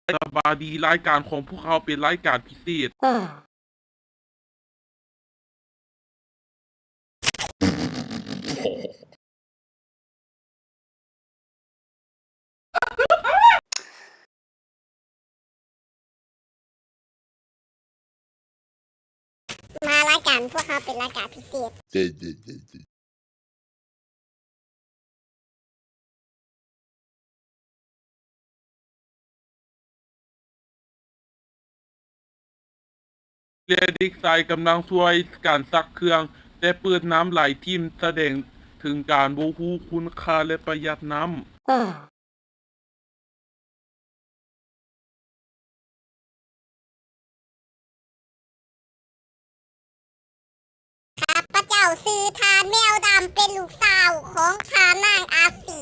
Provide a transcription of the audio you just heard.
ສະບາຍດີ, ລາຍການຂອງພວກເຮົາເປັນລາຍການພິເສດ. ມາລາຍການພວກເຮົາເປັນລາຍການພິເສດ ແລະເດັກຊາຍກຳລັງຊ່ວຍກັນຊັກເຄື່ອງ ແຕ່ເປີດນ້ຳໄຫຼຖິ້ມ ສະແດງເຖິງການບໍ່ຮູ້ຄຸນຄ່າ ແລະ ປະຢັດນ້ຳ. ຂ້າພະເຈົ້າຊື່ທ່ານແມວດຳ ເປັນລູກສາວຂອງທ່ານນາງອາຊີ